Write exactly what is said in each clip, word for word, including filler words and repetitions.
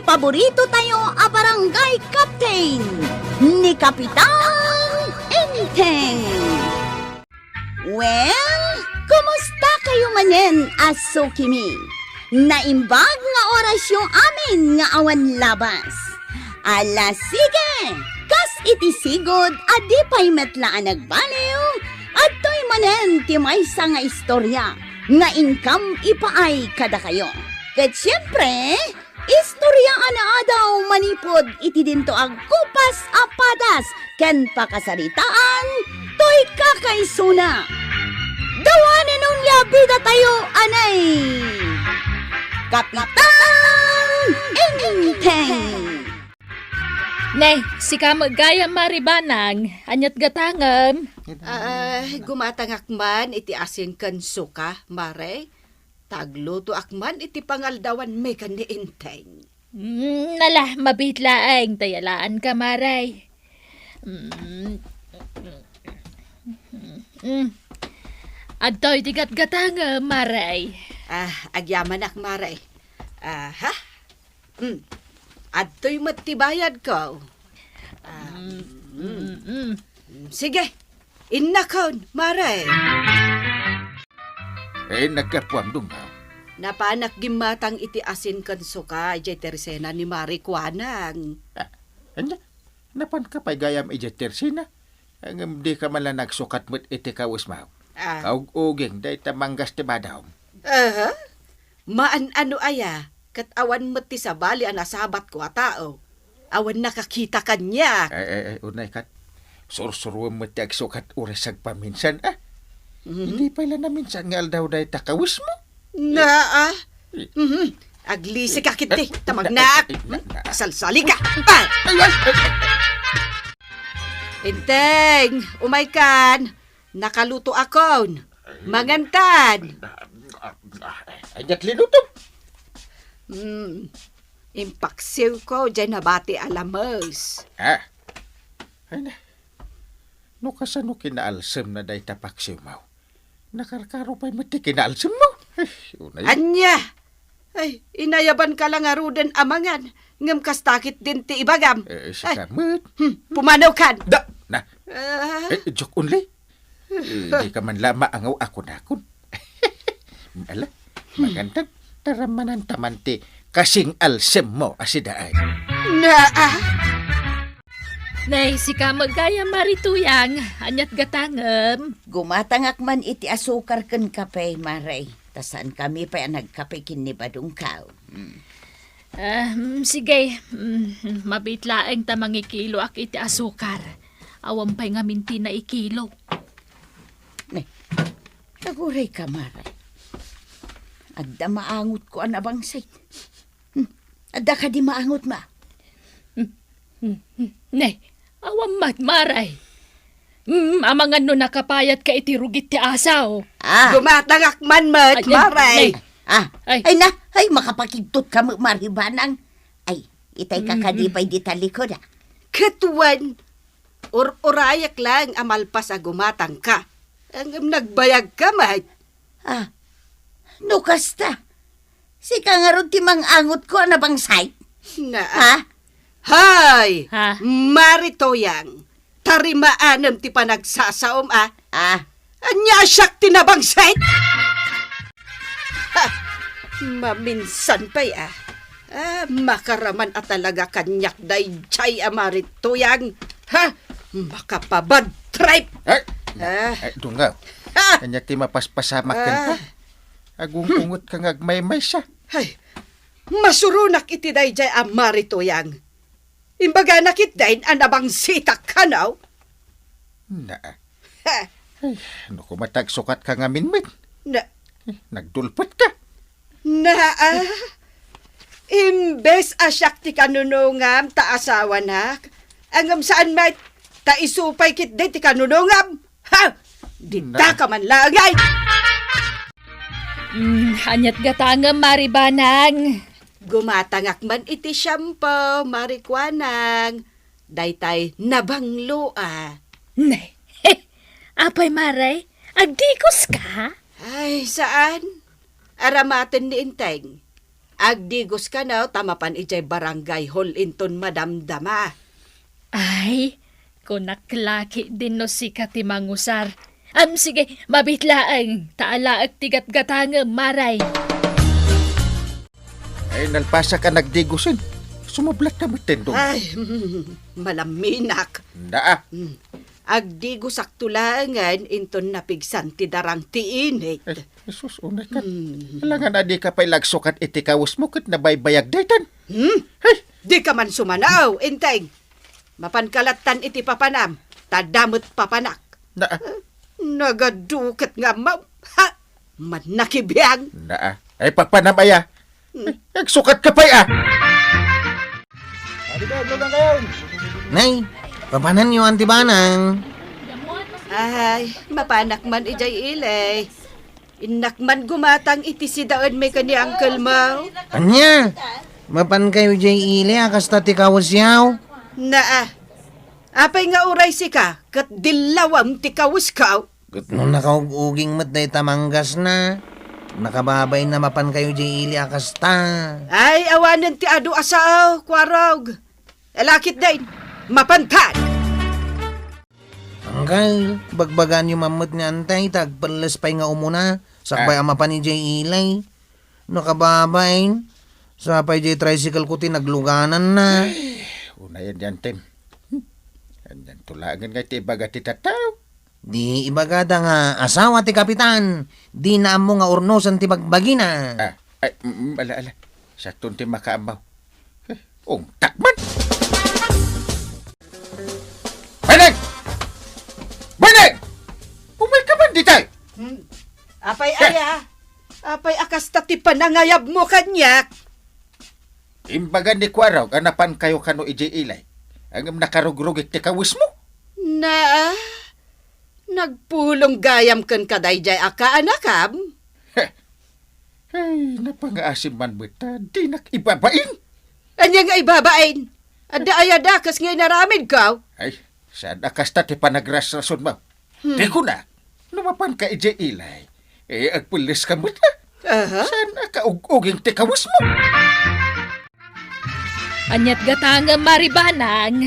paborito tayo a barangay captain, ni Kapitan Enteng. Well, kumusta kayo manen a sukimi? Naimbag nga orasyo amin nga awan labas. Ala, sige! Kas iti sigud a di pay met la a nagbaliw, adtoy manen ti maysa nga istorya nga inkam ipaay kadakayo. Ket siempre, istorya a naadaw manipud iti dinto a gupas a padas ken pakasaritaan toy kakaisuna. Dawanen unya bidatayo, anay! Kapitan Enteng! Nay, sika met gayam, Mari Banang. Aniat gatangem? Ah, gumatangak man iti asin ken suka, Mare. Taglutoak man iti pangaldawanmi ken ni Enteng. Mm, nala, mabiit laeng ta yalaanka, Mare. Mm. Mm. Adtoy ti gatgatangem, Mare. Ah, agyamanak, Mare. Aha. Mm. Adtoy met ti bayadko. Ah, mm. Mm, mm. Mm, sige. Innakon, Mare. Eh, nagkapuam, Dunggaw. Napanak gimmatang iti asin ken suka idiay tersena ni Mari Kuanang. Ah, ania? Napanka pay gayam idiay tersena? Ngem dika man la nagsukat met iti kawesmo. Ah. Kaug-uging dayta manggas ti badawm. Aha. Maan-ano aya, ket awan met ti sabali a nasabatko a tao. Awan nakakita kaniak. Ay, ay, ay, unay kat. Sursuruem met ti agsukat uray sagpaminsan, ah. Mhm. Idi pay la naminsan nga aldaw dayta kawesmo. Naa. Eh. Mhm. Aglisika ketdi, eh, tamagnak. Eh, eh, na, na. Salsalika. Ah! Ay, ay, ay. Enteng, umaykan. Nakalutoakon. Mangantan. Aniat linutom? Hmm. Impaksiwko diay nabati a lames. Ah. Ay na. No kasano kinaalsemna dayta paksiwmo? Nakarkaro pay met ti kinaalsemmo. Ay, unay. Ania? Ay, inayabanka la ngaruden a mangan, ngem kasta ketdin ti ibagam. Eh, sika met. Hmm, pumanaw kan. Da, na. Ah. Eh, joke only. Eh, dika man la maangaw a kunakon. Ala, magandang taramananta man ti kasing-alsemmo a sidaay. Naa. Nay, sika met gayam, Mari Tuyang. Aniat gatangem? Gumatangak man iti asukar ken kape, Mare. Ta saankami pay a nagkape ken ni Badongko. Mm. Ah, mm, sige. Mm, mabiit laeng ta mangikiloak iti asukar. Awan pay ngamin ti naikilo. Ne, agurayka, Mare. Adda maangotko a nabangsit. Hmm, adda kadi maangotmo? Hmm, hmm, hmm. Ne, awan met, Mare. Hmm, amangan no nakapayatka iti rugit ti asaw. Ah. Gumatangak man met, Ay, Mare. Ne. Ah, Ay. Ay na, ay, makapakigtot ka met, Mari Banang. Ay, itay ka Mm-mm. kadi pay dita likod, ah. Ket wen, ur-urayak laeng a malpas a gumatangka. Ngem nagbayagka met. Ah, no kasta, sika ngarud ti mang-angotko a nabangsit? Na. Ha? Hay! Ha? Mari Tuyang, tarimaanem ti panagsasaom, a. Ah. Ania a siak ti nabangsit? Ha! Maminsan pay, a. Ah, makaraman a talaga kaniak daydiay a Mari Tuyang. Ha! Makapabad trip! Ay! Ah. Ay, Dunggaw. Ha! Ania ti mapaspasamak kenka? Ah. Agung-ungetka nga agmaymaysa. Ay, masuronak iti daydiay a Mari Tuyang. Imbagana ketdin a nabangsitak kano? Na. Ha. Ay, no koma ta agsukatka ngamin met. Na. Eh, nagdulpetka. Na, ah. Imbes a siak ti kanunongam ta asawanak, ngem saan met ta isu pay ketdi ti kanunongam. Ha! Dita Na. ka man laeng, ay! Mm, aniat gatangem, Mari Banang? Gumatangak man iti shampoo, Mari Kuanang. Daytay nabanglo, a. Ne. Apay, Mare? Agdikoska? Ay, saan. Aramaten ni Enteng. Agdigos kano ta mapan idiay barangay hall inton madamdama. Ay, kunak la ketdin no sika ti mangusar. Am, sige, mabiit laeng, ta alaek ti gatgatangem, Maray. Ay, nalpasak a nagdigosen. Sumublat na met, Tendong. Ay, malaminak. Daa. Hmm. Agdigosakto laengen inton napigsan ti darang ti init. Ay, Jesus, unay ka. Hmm. Alangan a dika pay la agsukat iti kawesmo ket nabaybayag daytan. Hmm? Ay! Dika man sumanaw, Enteng. Mapanka lattan iti papanam, ta adda met papanak. Na- Eh, nagadu ket nga ammo. Ha! Mannakibiang. Naa. Ay, papanam aya. Hmm. Agsukat ka pay, ah. Nay, papananyo, Auntie Banang? Ay, mapanak man idiay ili. Innak man gumatang iti sidaenmi ken ni uncle mo. Ania? Mapankayo idiay ili a kasta ti kawesyo? Naa. Apay nga uray sika, ket dillawem ti kawesko? Ket no nakaug-uging met dayta manggasna, nakababain a mapankayo idiay ili a kasta. Ay, awanen ti adu a sao, Kuarog. Ala ketdin, mapantan! Anggal, bagbagaanyo man met nga Antay, ta agpelles pay nga umuna, sakbay Ah. a mapan idiay ili. Nakababain. Sapay diay tricycle ko ti naglugananna. Ay, unayen diay, Antem. Hmm. Anianto laengen nga iti ibaga ti tattao? Di ibagada nga asawa ti kapitan, dina ammo nga urnosen ti bagbagina. Ah, ay, mm, ala, ala. Siakton ti makaammo. Eh, ungtak man. Beneng! Beneng! Umay ka man ditoy! Hmm. Apay Eh! aya? Apay a kasta ti panangayabmo kaniak? Imbaga ni Kuarog a napankayo kano idiay ili, ngem nakarugrugik ti kawesmo. Naa, nagpulong gayam ken kadaydiay a kaanakam? Heh. Ay, napangaasim man met ta dinak ibabain. Ania nga ibabain? Adda aya dakes nga inaramidko? Ay, saan a kasta ti panagrasrasonmo? Hmm. Ti kuna, no mapanka idiay ili, eh, agpelles ka met la. Aha. Saan a kaug-uging ti kawesmo? Aniat gatangem, Mari Banang?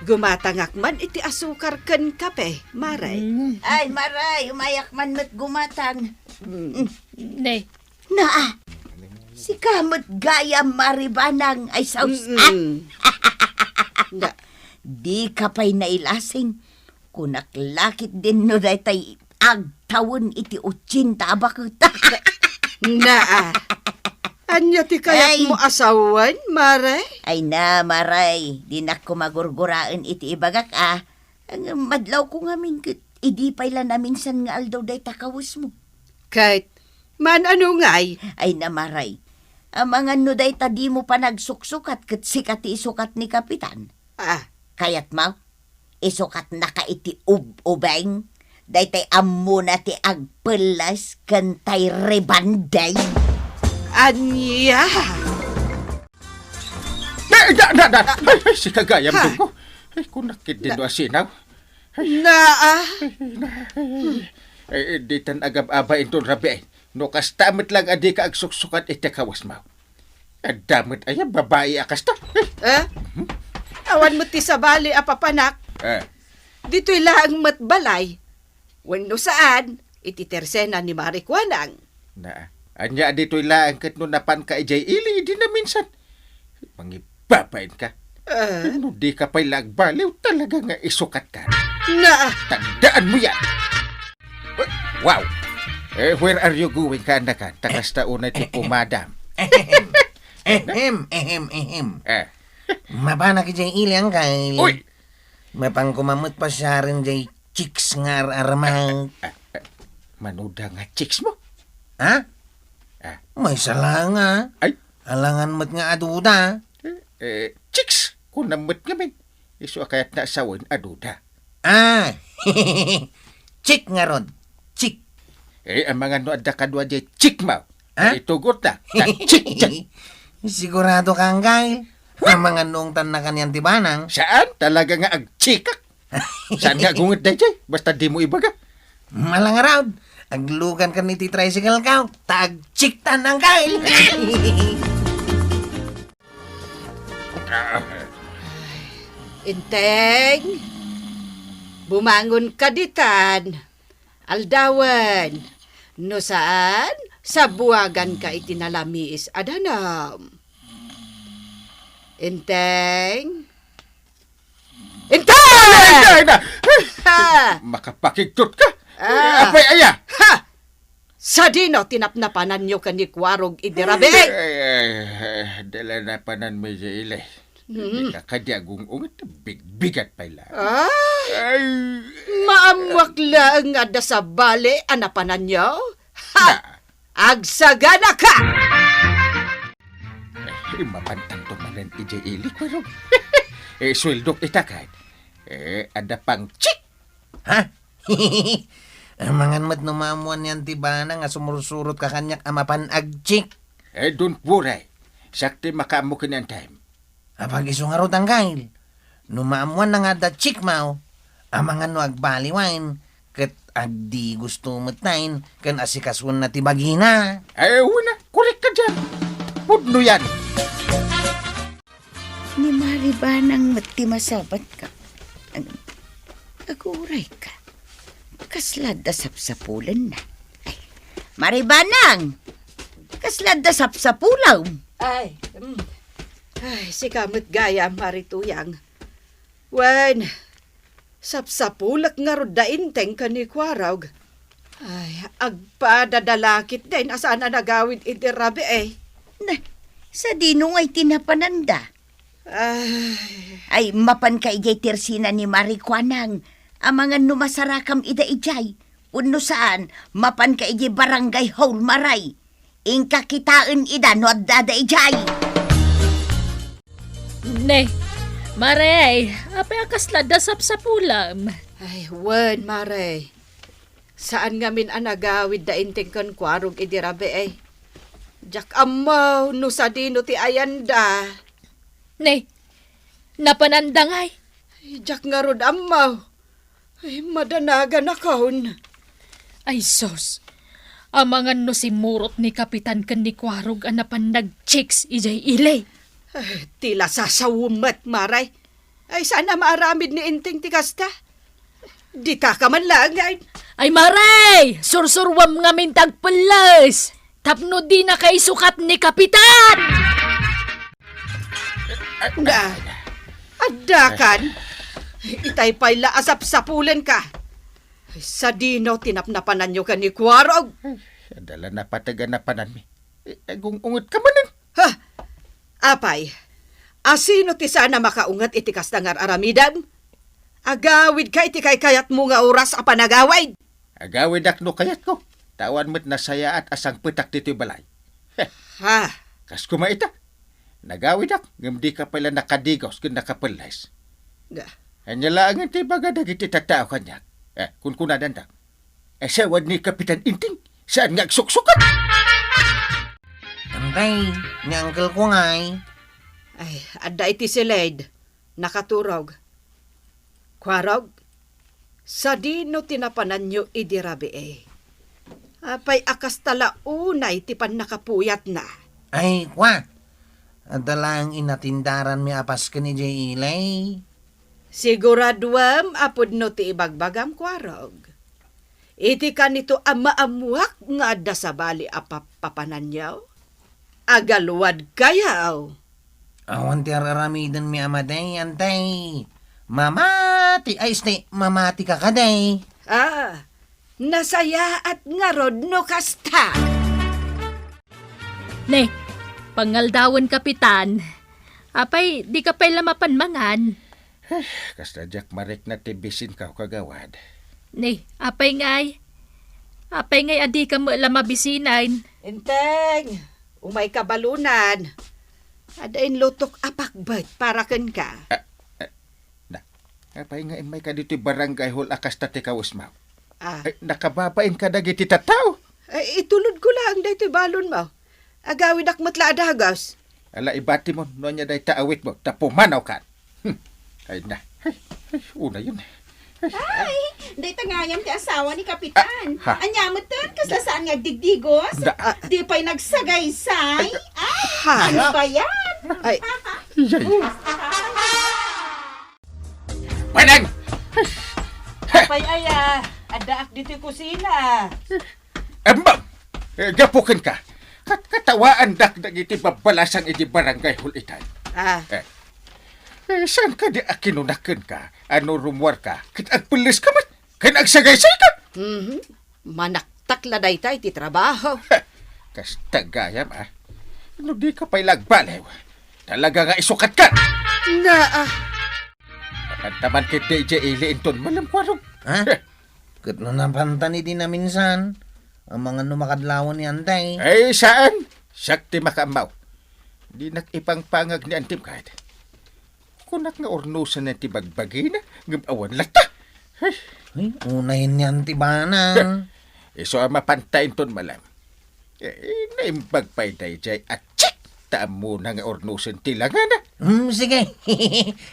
Gumatangak man iti asukar ken kape, Mare. Mm. Ay, Maray, umayak man met gumatang. Mm. Ne. Naa, sika met gayam, Mari Banang, ay saus-, Mm-mm. ah! Na- Di ka pay nailasing. Kunak la ketdin no daytay agtawen iti otsenta a baket. Naa. Ania ti kayatmo Ay. a sawen, Mare? Ay na, Maray, dinak koma gurguraen iti ibagak, a. Ngem madlawko ngamin ket idi pay la naminsan nga aldaw dayta kawesmo. Ket, maan-ano ngay? Ay na, Maray, amangan no dayta dimo panagsuksukat ket sika ti isukat ni Kapitan. Ah. Kayatmo? Isukatnaka iti ub-ubeng, daytay ammona ti agpelles ken tay rebonding. Ania? Na, na, na, na. Ay, ay, sika gayam, Ha? Dunggo. Ay, kunak ketdin no asinaw. Ay. Naa. Ay, na, ay, ay. Ay, ditan agab-aba inton rabii. No kasta met lang a dika agsuksukat iti kawesmo. Adda met aya babai a kasta. Eh? Awan met ti sabali a papanak. Eh. Ditoy laeng met balay. Wenno saan, iti tersena ni Mari Kuanang. Na, ania ditoy laeng ket no napanka idiay ili idi naminsan? Mangibabain ka. Eh? No di ka pay la agbaliw, talaga nga isukat ka. Na. Tandaan mo yan. Wow! Eh, where are you going, kaanakan? Ta kasta unay ti pumada. Ehem, ehem, ehem. Eh. Mapanak idiay ili, Angkel. Uy! Mapan koma met pasiaren diay chicks nga ar-armak. Ah, ah, manuda nga chicks mo? Ha? Ah. Maysa la nga. Ay. Alangan met nga aduda. Eh, eh, chicks, kunam met ngamin. Isu a kayatna a sawen, aduda. Ah, chick ngarud. Chick. Eh, amangan no adda kadua diay chick mo. Ha? Itugot na. Ta-, chick, chick. Sigurado ka, Angkel? Amangan no ungtanna kanian ti banang? Saan? Talaga nga agchikak. Saan nga agunget daydiay? Basta dimo ibaga. Malangarud. Aglugan kan iti tricycle ka. Ta agchiktan, Angkel. Inteng, bumangon ka ditan. Aldawen. No saan, sabuagan ka iti nalamiis a danum. Inteng. Inteng! Ay, na! Ha! Makapakigtot ka! Ah. Apay aya? Ha! Sadino ti napnapananyo ken ni Kuarog idi rabii? Ay, ay, ay, dala napananmi idi ili. Hmm. Di ka kadi agung-unget, bigbigat pay la. Ah? Ay. Maammuak laeng nga adda sabali a napananyo? Ha! Na. Agsaganaka! Eh, mapantanto manen idi ili, Kuarog. Eh, sueldok ita ket. Eh, adda pang check! Ha? Amangan met no maammuan ni Auntie Bana nga sumursurot ka kaniak a mapan ag-check. Eh, don't worry. Siak ti makaammo ken ni Antem. Apag isu ngarud, Anggail. No maammuanna nga adda check maw, amangan no agbaliwen, ket agdi gusto met tayen, ken asikasuenna ti bagina. Ay, wen a, korek ka diay. Pudno yan. Ni Maribanang met ti masabat ka. Ag-, aguray ka. Kasla adda sapsapulenna. Ay, Maribanang! Kasla adda sapsapulem? Ay, mm. Ay, sika met gayam, Mari Tuyang. Wen, sapsapulek ngarud da Inteng ken ni Kuarog. Ay, agpadada la ketdin a saan a nagawid iti rabii. Na, sadino ngay ti napananda? Ay. Ay, mapanka idiay tersina ni Mari Kuanang. Amangan no masarakam ida idiay. Wenno saan, mapanka idiay barangay hall, Maray. Inka kitaen ida no addada idiay. Ne, Maray, apay a kasla adda sapsapulem? Ay, wen, Maray. Saan ngamin a nagawid da Inteng ken Kuarog idi rabii. Diak ammo no sadino ti ayanda. Ne, napananda ngay? Ay, diak ngarud ammo. Ay, madanaganakon. Ay, sus. Amangan no simmurot ni Kapitan ken ni Kuarog a napan nag-chicks idiay ili. Ay, ti la sasawem met, Maray. Ay, saan a maaramid ni Inteng ti kasta? Dika ka man laeng, ay. Ay, Maray! Sursuruam ngamin ti agpelles! Tapno dinaka isukat ni Kapitan! Na, addakan? Itay pay la a sapsapulenka. Sadino ti napnapananyo ken ni Kuarog? Ay, adda la napateg a napananmi. Eh, agung-unget ka manen. Ha? Apay, asino ti saan a makaunget iti kasta nga ar-aramidem? Agawidka iti kaykayatmo nga oras a panagawid. Agawidak no kayatko, ta awan met nasayaat a sangpetak ditoy balay. Heh. Ha? Kas koma ita. Nagawidak, ngem dika pay la nakadigos ken nakapelles. Da. Ania laengen ti ibaga dagiti tattao kaniak? Eh, kunkunadanda, "Asawa ni Kapitan Inteng, saan nga agsuksukat?" Antay, ni uncle ko ngay. Ay, adda iti siled. Nakaturog. Kuarog, sadino ti napananyo idi rabii? Apay a kasta la unay ti pannakapuyatna? Ay, kua, adda laeng inatindaranmi a pasken idiay ili. Siguraduem a pudno ti ibagbagam, Kuarog. Iti kanito a maammuak nga adda sabali a pappapananyo? Agaluad kayaw. Awan ti ar-aramidenmi a madi, antay. Mamati, ay, este, mamati ka kadi. Ah, nasayaat ngarud no kasta. Ne, pangaldawen, Kapitan. Apay, dika pay la mapan mangan? Eh, kasta diak marikna ti bisinko, kagawad. Ne, apay ngay? Apay ngay a dika met la mabisinen? Inteng, umayka balunan. Adda inlutok a pakbet para kenka. Ah, ah, na, apay nga immayka ditoy barangay hall a kasta ti kawesmo? Ah. Eh, nakababain kadagiti tattao? Eh, itulodko laeng daytoy balonmo. Agawidak met la a dagus. Ala, ibatimon no ania dayta awitmo, ta pumanawkan. Hmm. Ay na. Ay, ay, unayen. Ay, dayta ngayam ti asawa ni Kapitan. Ah, ha? Ania metten, kasla saan nga agdigdigos? Da- Ah. Di pay nagsagaysay? Ay, Ha? Ano ba yan? Ay. Yay. Manang! Apay aya, addaak ditoy kusina. Embang! Eh, gapu kenka. Kat-, katawaandak dagiti babbalasang iti barangay hall itay. Ah. Eh. Eh, saan kadi a kinuna kenka a no rummuarka ket agpelleska met ken agsagaysayka? Mhm. Manaktak la dayta iti trabaho. Kasta gayam, ah. No dika pay la agbaliw, talaga nga isukatka. Naa. Napanta man ketdi idiay ili inton malem, Kuarog. Ha? Ket no napanta ni di naminsan, amangan no makadlawan ni Anteng. Ay, saan? Siak ti makaammo. Dinak ipangpangag ni Antim kayat. Kunak nga urnosen ti bagbagina, ngem awan latta. Ay. Ay, unayen ni Anti Banang. Isu a mapanta inton malem. Eh, naimbag pay daydiay a chick ta ammona nga urnosen ti langana. Hmm, sige.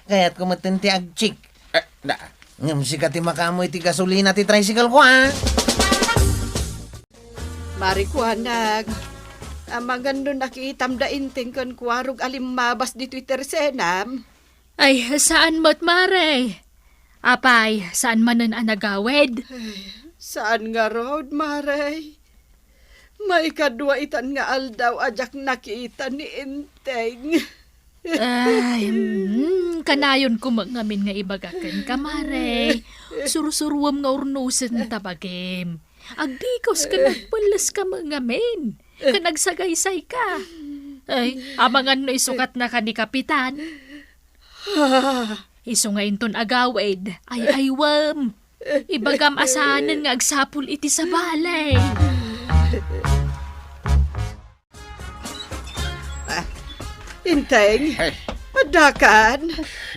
Kayatko metten ti agchick. Eh, na. Ngem sika ti makaammo iti gasolina ti tricycle ko, ah. Mari kuanak, amangan no nakitam da Inteng ken Kuarog a limmabas ditoy tersenam? Ay, saan met, Mare? Apay, saan manen a nagawid? Ay, saan ngarud, Mare. Maikadua itan nga aldaw a diak nakita ni Inteng. Ay, mm, kanayon koma ngamin nga ibaga kenka, Mare. Sursuruem nga urnosen ta bagim. Agdigaws ken agpelleska met ngamin. Ken agsagaysayka. Ay, amangan no isukatnaka ni Kapitan. Ah. Isu nga inton agawid, ay-aywem. Ibagam a saanen nga agsapul iti sabali. Ah, Inteng, Hey. Addakan?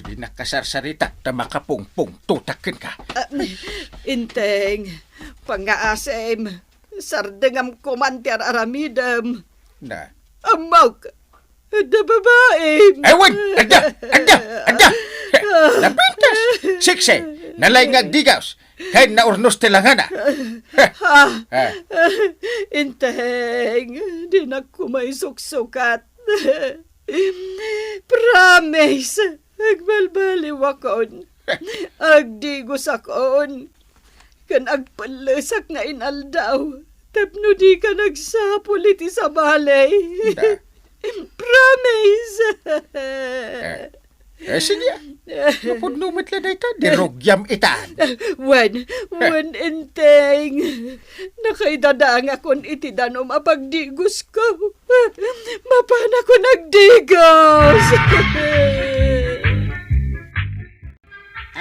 Di nakasarsarita ta makapungpungtotak kenka. Ah, Inteng, pangngaasim, sardengam koman ti ar-aramidem. Na. Ammok, adda babaim. Ewan! Adda! Adda! Adda! Napintas! Siksi! Nalaing nga agdigaws! Ken naurnos ti langana. Ah, Ah. Inteng, dinak koma isuksukat. Promise, agbalbaliwakon. Agdigosakon. Ken agpellesak nga inaldaw tapno dika nagsapul iti sabali. Da. Promise. Eh, Eh, sige, ah. Napudno met la dayta, di rugiam itan. Wen, wen, Inteng. Nakaidadangakon iti danum a pagdigosko. Mapanakon agdigos.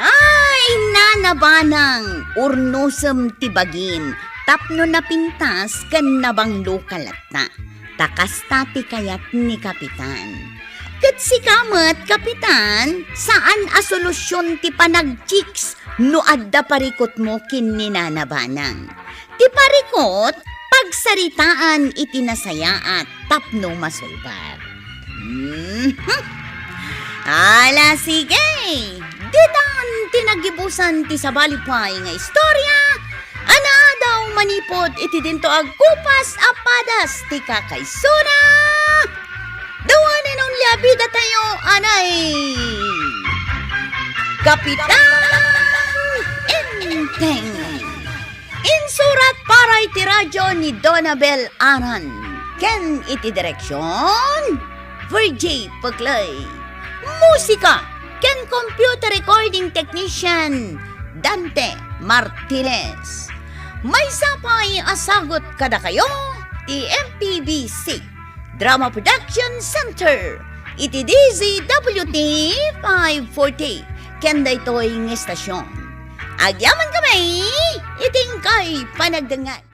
Ay, Nana Banang, urnosem ti bagim tapno napintas ken nabanglo ka latta. Ta kasta ti kayat ni Kapitan. Ket sika met, Kapitan, saan a solusion ti panagchicks no adda parikutmo ken ni Nana Banang. Ti parikut, pagsaritaan iti nasayaat tapno masulbar. Mhm. Ala, sige! Ditan ti nagibusan ti sabali pay nga istorya a naadaw manipud iti dinto agkupas a padas ti kakaisuna. The one and only a bidatayo, anay, Kapitan Enteng. Insurat para iti radyo ni Donabel Aran ken iti direksion, Virgie Peclay. Musika ken computer recording technician, Dante Martinez. Maysa pay a sagut kadakayo ti M P B C Drama Production Center iti D Z W T five forty ken daytoy nga estasion. Agyamankami iti inkay panagdengngeg.